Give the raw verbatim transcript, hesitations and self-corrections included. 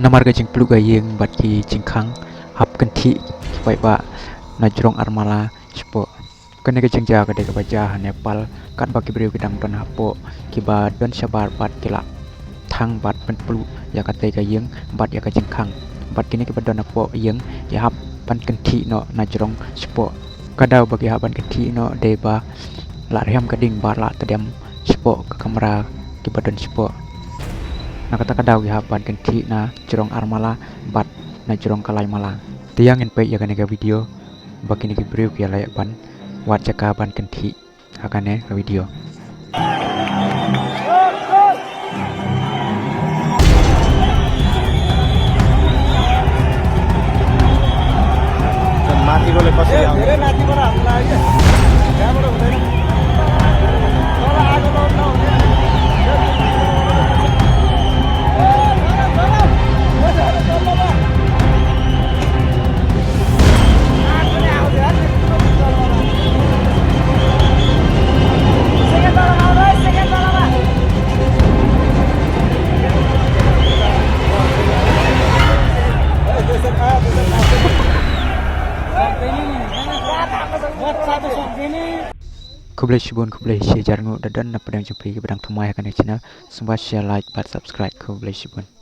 Namar ka jingpluh ka ïing bad ki jingkhang hap kynthih ki paidbah na jrong Armala shapoh. Kane ka jingjia ka dei kaba jia ha Nepal, katba ki briew ki dang don hapoh kiba don shabar bad ki la thang bad pynpluh ïa katei ka ïing bad ïa ka jingkhang. Bad kine kiba don hapoh ïing ki hap ban kynthih noh na jrong shapoh. Ka daw ba ki hap ban kynthih noh dei ba la riam ka ding bad la tdiam shapoh ka kamra kiba don shapoh. Na kata ka daw ki hap ban kynthih na jrong Armala bad na jrong Kalaimala. Te ïa ngin peit ïa kane ka video ba kine ki briew ki ïa leh ban wad jaka ban kynthih ha kane ka video. Khublei shibun, khublei shihajar nguh da don na pdeng jong phi kiba dang thymmai ha kane ka channel. Sngewbha share, like bad subscribe. Khublei shibun.